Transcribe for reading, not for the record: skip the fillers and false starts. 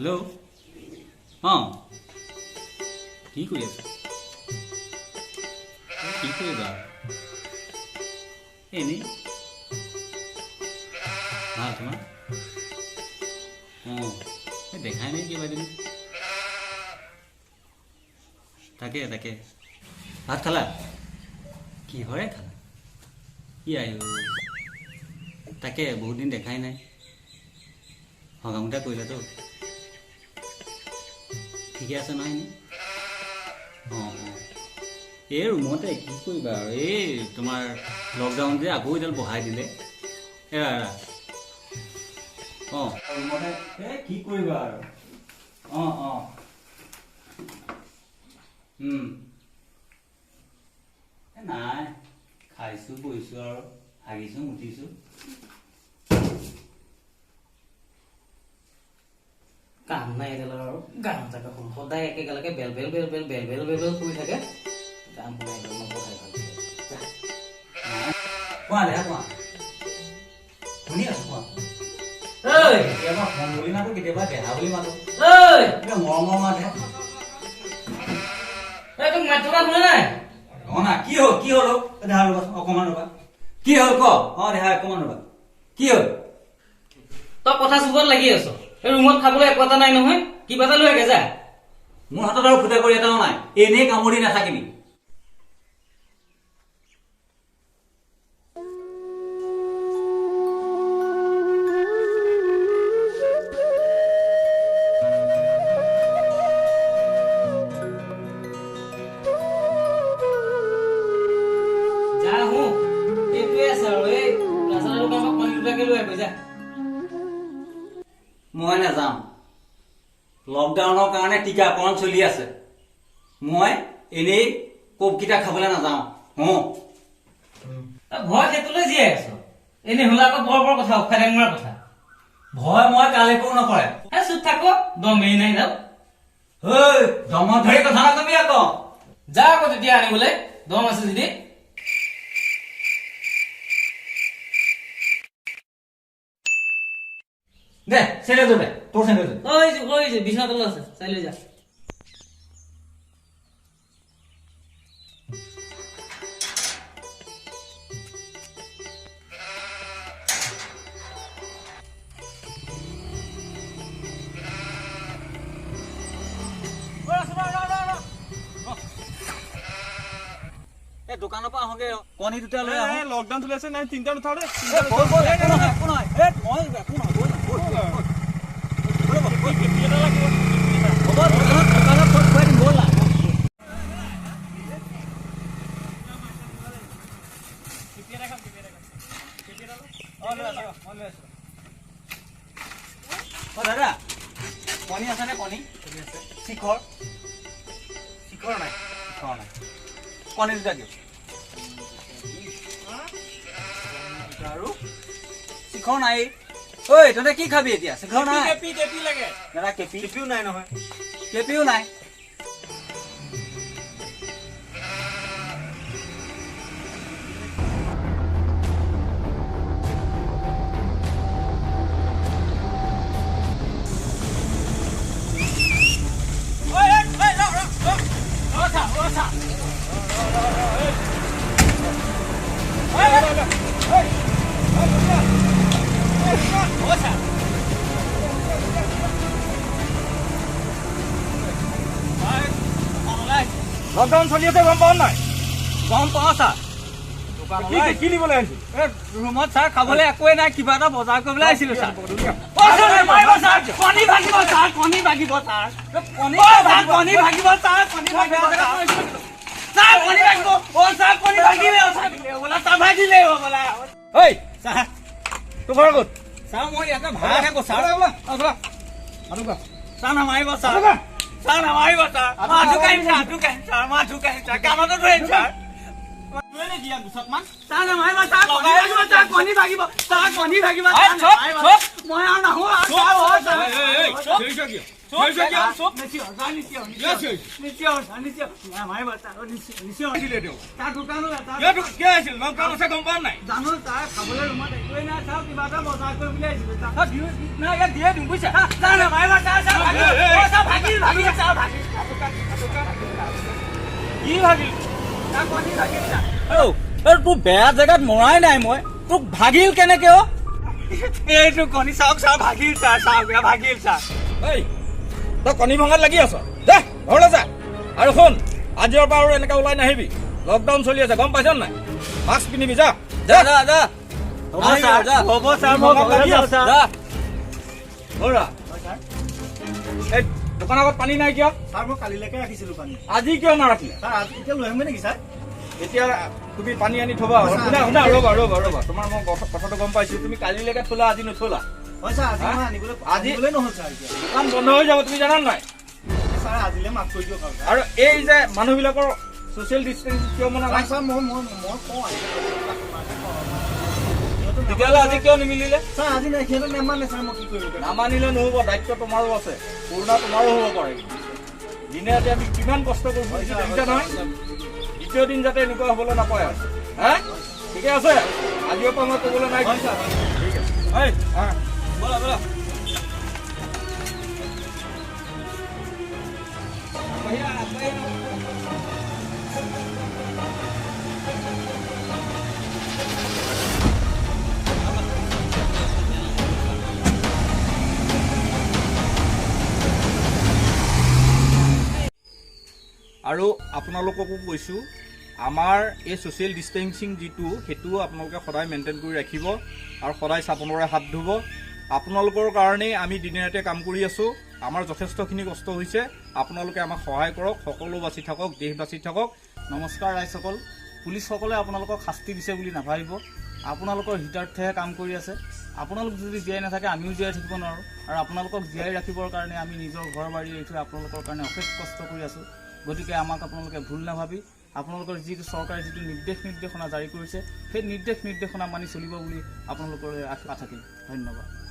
Hello', অঁ, কি কৰি আছা? এ, কি কৰিবা আৰু, এনেই। ভাল তোমাৰ? অঁ, এই দেখাই নাই কেইবাদিনো। তাকে তাকে, ভাত খালা? কিহৰে খালা? ই আই, তাকে বহুত দিন দেখাই নাই। সকামতে কৰিলাতো, ঠিকে আছে নহয় এনেই? অঁ অঁ, এই ৰুমতে কি কৰিবা আৰু, এই তোমাৰ লকডাউন যে আকৌ এডাল বঢ়াই দিলে। এৰা এৰা, অঁ, ৰুমতে এই কি কৰিবা আৰু। অঁ অঁ, নাই, খাইছোঁ বহিছোঁ আৰু হাগিছোঁ মুতিছোঁ। কাম নাই এডালৰ আৰু, গান এটাকে শুন। সদায় একেগালকে বেল বেল বেল বেল বেল বেল বেল বেল কৰি থাকে। গান শুনাই এডাল নবহাই ভাল। যা। নাই, কোৱা দেহা, কোৱা, শুনি আছো, কোৱা। ঐ। কেতিয়াবা সোণ বুলি মাতো, কেতিয়াবা দেহা বুলি মাতো। ঐ। কিবা মৰমৰ মাতহে। এই, তোক মাত থকা শুনা নাই? অ না, কি হ'ল, কি হ'ল? অ দেহা, ৰ'বা অকণমান ৰ'বা। কি হ'ল ক? অ দেহা, অকণমান ৰ'বা, কি হ'ল? তই কথা চুকত লাগি আছ। এই ৰুমত খাবলৈ একো এটা নাই নহয়, কিবা এটা লৈ আগে যা। মোৰ হাতত আৰু ফুটা কৰি এটাও নাই, এনেই কামুৰি নাথাকিবি। যা হো, এইটোৱে আছে আৰু। এই ৰাস্তাৰ দোকানৰ পৰা কণী দুটাকে লৈ আগে যা। মই নাযাওঁ। লকডাউনৰ কাৰণে টীকাকৰণ চলি আছে, মই এনেই কোপকেইটা খাবলৈ নাযাওঁ। হুঁ। তই ভয় সেইটোলৈ জীয়াই আছ। এনেই হলে আকৌ বৰ বৰ কথা, উফাই মৰা কথা। ভয় মই কালেকো নকৰে। এ, চুপ থাক, দমেই নাই যাওঁ। ঐ, দমত ধৰি কথা নকবি আকৌ। যা আকৌ তেতিয়া আনিবলৈ, দম আছে যদি। দে চেন্দেলযোৰ, দে তোৰ চেন্দেলযোৰ। ঐ ঐ, বিছনা তলত আছে, চাই লৈ যা। এই দোকানৰ পৰা আহোঁগে, কণী দুটা লৈ আহোঁ। লকডাউন চলি আছে, নাই তিনিটা নুঠাও দেই। এ, ব'ল ব'ল, একো নহয়, একো নহয়। এ, মই একো নহয়, ব'ল না, ব'ল, ব'ল, ব'ল। ব'ল, ব'ল, ব'ল। হ'ব, দোকানত থৈ খুৱাই দিম, ব'ল না। অ, লৈ আছো, অ, লৈ আছো। অ দাদা, কণী আছেনে? কণী শিখৰ? শিখৰ নাই। শিখৰ নাই। কণী দুটা দিয়ক আৰু শিখৰ নাই। ঐ, তহঁতে কি খাবি এতিয়া? শিখৰ নাই। কেপি, কেপি লাগে। দাদা, কেপি? কেপিও নাই নহয়। কেপিও নাই। লকডাউন চলি আছে, গম পাৱ নাই? গম পাওঁ ছাৰ। কি কি নিবলৈ আহিছিল? এ, ৰুমত ছাৰ খাবলৈ একোৱে নাই, কিবা এটা বজাৰ কৰিবলৈ আহিছিলো ছাৰ। অ ছাৰ, নামাৰিব ছাৰ, কণী ভাগিব ছাৰ, কণী ভাগিব ছাৰ, অ ছাৰ, কণী ভাগিব ছাৰ, কণী ভাগিব ছাৰ, ছাৰ কণী ভাগিব, অ ছাৰ, কণী ভাগিলে, অ ছাৰ, হ'বলা ছাৰ, ভাগিলে হ'বলা। ঐ। ছাৰ। তোৰ ঘৰ ক'ত? ছাৰ, মই ইয়াতে ভাড়া থাকো ছাৰ। ছাৰ, নামাৰিব ছাৰ, ছাৰ, নামাৰিব ছাৰ, মই আঁঠু কাঢ়িম ছাৰ, আঁঠু কাঢ়িম ছাৰ, মই আঁঠু কাঢ়িম ছাৰ, কাণতো ধৰিম ছাৰ। ছাৰ, নামাৰিব ছাৰ, কণী ভাগিব ছাৰ, কণী ভাগিব ছাৰ, কণী ভাগিব ছাৰ, নামাৰিব। মই আৰু নাহো আৰু ছাৰ, অ ছাৰ। তোৰ বেয়া জেগাত মৰাই নাই মই, তোক ভাগিল কেনেকে? অ এইটো কণী চাওক চাওক, ভাগিল ছাৰ, চাওক ভাগিল ছাৰ। এই তই কণী ভঙাত লাগি আছ, দে ঘৰলৈ যা। আৰু শুন, আজিৰ পৰা আৰু এনেকৈ ওলাই নাহিবি, লকডাউন চলি আছে, গম পাইছ নাই? মাস্ক পিন্ধিবি, যা যা যা যা। হ'ব ছাৰ, মই ঘৰলৈ যাওঁ ছাৰ। ঘৰা এই দোকানৰ আগত পানী নাই কিয়? ছাৰ মই কালিলৈকে ৰাখিছিলোঁ পানী। আজি কিয় নাৰাখিলে? ছাৰ আজি এতিয়া লৈ আহিমগৈ নেকি ছাৰ? এতিয়া তুমি পানী আনি থবা। শুনা শুনা, ৰ'বা ৰ'বা ৰ'বা, তোমাৰ মই কথাটো গম পাইছোঁ। তুমি কালিলৈকে থলা, আজি নথলা। হয় ছাৰ, আজি মই আনিবলৈ নহ'ল ছাৰ, এতিয়া দোকান বন্ধ হৈ যাব, তুমি জানা নাই? ছাৰ আজিলৈ মাফ কৰি দিয়ক। আৰু এই যে মানুহবিলাকৰ ছ'চিয়েল ডিষ্টেঞ্চিং কিয় মনা নাই? ছাৰ মই মই মই কওঁ, তেতিয়াহ'লে আজি কিয় নিমিলিলে? ছাৰ আজি নাই, সিহঁতে নেমানে ছাৰ, মই কি কৰিম? নামানিলে নহ'ব, দায়িত্ব তোমাৰো আছে, কৰোণা তোমাৰো হ'ব পাৰে। দিনে ৰাতি আমি কিমান কষ্ট কৰিছোঁ দেখিছা নহয়? দ্বিতীয় দিন যাতে এনেকুৱা হ'বলৈ নাপায় আৰু। হা, ঠিকে আছে? আজিৰ পৰা মই ক'বলৈ নাই। ঠিক আছে, ব'লা ব'লা। আৰু আপোনালোককো কৈছোঁ, আমাৰ এই ছ'চিয়েল ডিষ্টেঞ্চিং যিটো, সেইটোও আপোনালোকে সদায় মেইনটেইন কৰি ৰাখিব আৰু সদায় চাবোনেৰে হাত ধুব। আপোনালোকৰ কাৰণেই আমি দিনে ৰাতিয়ে কাম কৰি আছোঁ, আমাৰ যথেষ্টখিনি কষ্ট হৈছে। আপোনালোকে আমাক সহায় কৰক, সকলো বাচি থাকক, দেশ বাচি থাকক। নমস্কাৰ ৰাইজসকল, পুলিচসকলে আপোনালোকক শাস্তি দিছে বুলি নাভাবিব, আপোনালোকৰ হিতাৰ্থেহে কাম কৰি আছে। আপোনালোক যদি জীয়াই নাথাকে আমিও জীয়াই থাকিব নোৱাৰোঁ, আৰু আপোনালোকক জীয়াই ৰাখিবৰ কাৰণে আমি নিজৰ ঘৰ বাৰী এৰি থৈ আপোনালোকৰ কাৰণে অশেষ কষ্ট কৰি আছোঁ। গতিকে আমাক আপোনালোকে ভুল নাভাবি আপোনালোকৰ যিটো চৰকাৰে যিটো নিৰ্দেশ নিৰ্দেশনা জাৰি কৰিছে, সেই নিৰ্দেশ নিৰ্দেশনা মানি চলিব বুলি আপোনালোকৰ আশা থাকিল। ধন্যবাদ।